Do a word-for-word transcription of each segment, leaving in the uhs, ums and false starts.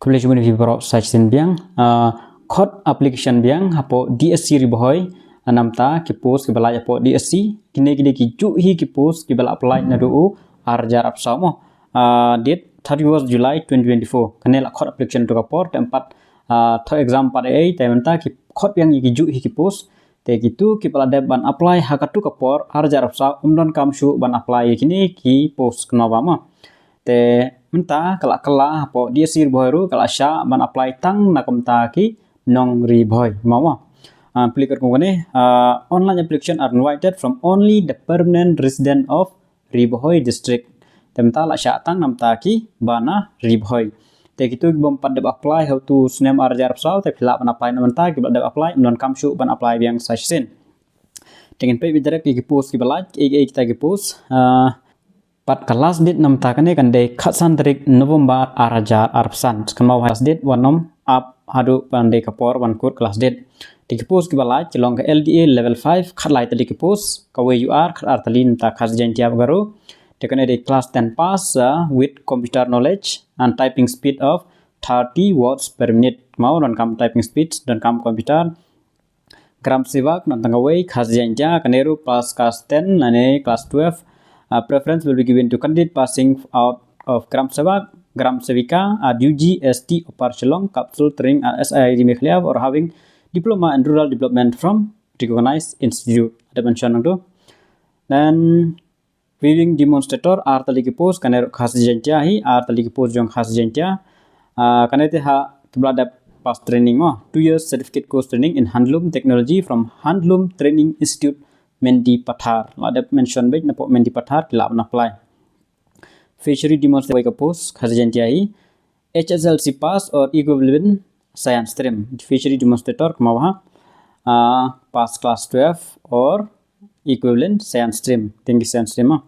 Khublei shibun ïa phi baroh sa shisien biang. Ah, khot application biang hapoh D S C Ri Bhoi, ah, namta ki post kiba lait hapoh D S C. Kine ki dei ki juh hi ki post kiba la apply naduh u ar hajar arphew saw mo. Ah, date thirty-first July twenty twenty-four. Kane la khot application to ka por te em pat, ah, thoh exam pat ei ei te mynta ki khot biang ïa ki juh hi ki post. Te kitu kiba la dep ban apply ha katu ka por ar hajar arphew saw ym donkam shuh ban apply ïa kine ki post kynmaw ba mo. Te mynta ka la kylla hapoh D S C Ri Bhoi ruh ka la shah ban apply tang na ka bynta ki nong Ri Bhoi mo. Ah, plie kat kum kane, ah, online application are invited from only the permanent resident of Ri Bhoi district. Te mynta la shah tang na bynta kiba na Ri Bhoi. Te kitu kibym pat dep apply ha utu u snem ar hajar arphew saw te phi lah ban apply na mynta, kiba la dep apply ym donkam shuh ban apply biang sa shisien. Te ngin peit beit direct ïa ki post kiba lait, ïa, ïa kita ki post. Ah, pat ka last date na mynta kane kan dei khatsan tarik November ar hajar arphew san. Kynmaw ba last date wan ym ap haduh ban dei ka por ban kut ka last date. Te ki post kiba lait ki long ka L D A level five, khatlai tylli ki post, kawei U R, khatar tylli na bynta Khasi Jaiñtia bad Garo. Te kane dei class ten pass, ah, with computer knowledge and typing speed of thirty words per minute. Kynmaw donkam typing speed, donkam computer. Gram Sevak, na tang kawei, Khasi Jaiñtia, kane ruh pass class ten, lane class twelve. Uh, preference will be given to candidate passing out of Gram Sevak, Gram Sevika, at U G S T Upper Shillong, capsule training at S I I T Meghalaya, or having diploma in rural development from recognized institute. Ada mention tu. Then, weaving demonstrator, ar tylli ki post, kane ruh Khasi Jaiñtia hi, ar tylli ki post jong Khasi Jaiñtia. Ah, kane te ha kiba la dep pass training mo. Two years certificate course training in handloom technology from Handloom Training Institute, Mendipathar. La dep mention beit napoh Mendipathar ki lah ban apply. Fishery demonstrator, kawei ka post, Khasi Jaiñtia hi. H S L C pass or equivalent science stream. Fishery demonstrator, kynmaw ba ha, ah, pass class twelve or equivalent science stream. Teng ki science stream, ah.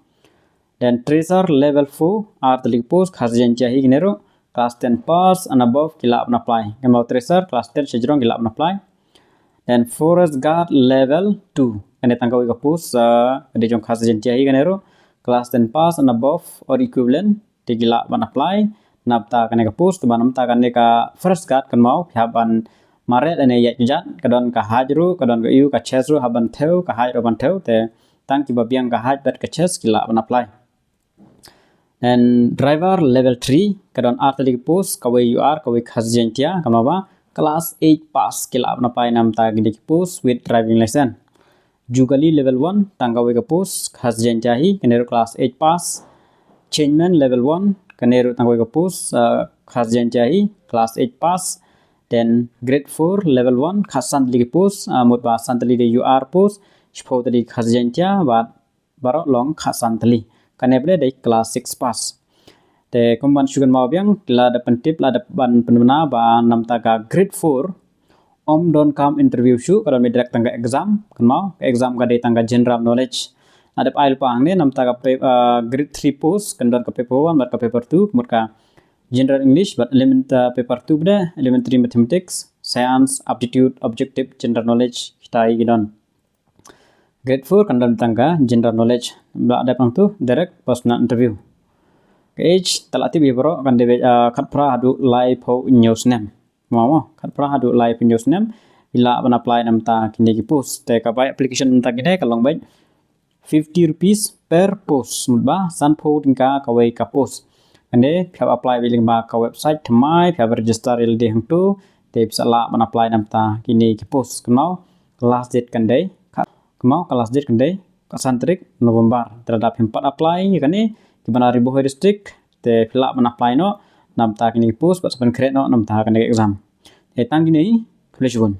Then thresher level four, ar tylli ki post, Khasi Jaiñtia hi kine ruh, class ten pass and above ki lah ban apply. Kynmaw thresher, class ten shajrong ki lah ban apply. Then forest guard level two. Kane tang kawei ka post, ah, ka dei jong Khasi Jaiñtia hi kane ruh, class ten pass and above or equivalent. Te ki lah ban apply na bynta kane ka post, ba na bynta kane ka forest guard kynmaw phi hap ban mareh lane ïaid kjat, ka don ka height ruh, ka don ka ïew, ka chest ruh hap ban thew, ka height ruh ban thew, te tang kiba biang ka height bad ka chest ki lah ban apply. Then driver level three, ka don ar tylli ki post, kawei U R, kawei Khasi Jaiñtia, kynmaw ba class eight pass ki lah ban apply na bynta kine ki post with driving license. Jugali level one, tang kawei ka post, Khasi Jaiñtia hi, kane ruh class eight pass. Changeman level one, kane ruh tang kawei ka post, uh, Khasi Jaiñtia hi, class eight pass. Then grade four level one, khatsan tylli ki post, uh, mut ba san tylli dei U R post, shiphew tylli Khasi Jaiñtia, bad baroh long khatsan tylli. Kane pat dei class six pass. Te kum ban shu kynmaw biang, la dep pyntip, la dep ban pynbna ba na bynta ka grade four, ym donkam interview shuh, ka don beit direct tang ka exam, kynmaw, ka exam ka dei tang ka general knowledge. La dep ai lypa hangne, na bynta ka pa-, ah, grade three post, kan don ka paper one bad ka paper two, mut ka general English, bad element, ah, paper two pat elementary mathematics, science, aptitude, objective, general knowledge, kita hi ki don. Grade four kan don tang ka general knowledge. Ba dep nangtu direct personal interview. Ka age, te la tip ïa baroh, kan dei beit, ah, khatphra haduh laiphew hynñiew snem. Mo, mo, khatphra haduh laiphew hynñiew snem. Phi lah ban apply na bynta kine ki post. Te ka bai application na bynta kine ka long beit fifty rupees per post. Mut ba sanphew tyngka kawei ka post. Kane phi hap apply beit lyngba ka website thymmai, phi hap register ïa lade hangtu. Te phi sa lah ban apply na bynta kine ki post. Kynmaw ka last date kan dei, ka, kynmaw ka last date kan dei khatsan tarik November. Te lada phim pat apply ïa kane, kiba na Ri Bhoi district, te phi lah ban apply noh na bynta kine ki post, bad sa pynkhreh noh na bynta kane ka exam. Te tang kine hi, khublei shibun.